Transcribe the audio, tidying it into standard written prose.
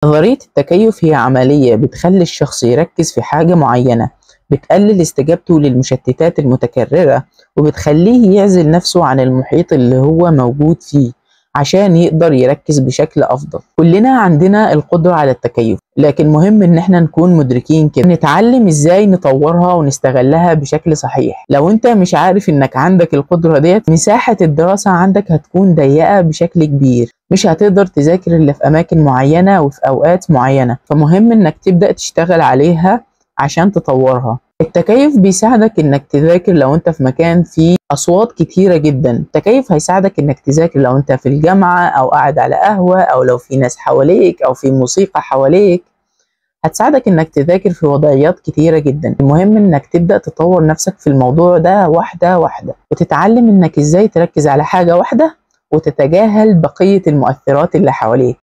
نظرية التكيف هي عملية بتخلي الشخص يركز في حاجة معينة، بتقلل استجابته للمشتتات المتكررة، وبتخليه يعزل نفسه عن المحيط اللي هو موجود فيه عشان يقدر يركز بشكل أفضل. كلنا عندنا القدرة على التكيف، لكن مهم إن احنا نكون مدركين كده، نتعلم إزاي نطورها ونستغلها بشكل صحيح. لو انت مش عارف إنك عندك القدرة ديت، مساحة الدراسة عندك هتكون ضيقة بشكل كبير، مش هتقدر تذاكر إلا في أماكن معينة وفي أوقات معينة، فمهم إنك تبدأ تشتغل عليها عشان تطورها. التكيف بيساعدك إنك تذاكر لو أنت في مكان فيه أصوات كتيرة جدا. التكيف هيساعدك إنك تذاكر لو أنت في الجامعة أو قاعد على قهوة أو لو في ناس حواليك أو في موسيقى حواليك، هتساعدك إنك تذاكر في وضعيات كتيرة جدا. المهم إنك تبدأ تطور نفسك في الموضوع ده واحدة واحدة، وتتعلم إنك إزاي تركز على حاجة واحدة وتتجاهل بقية المؤثرات اللي حواليك.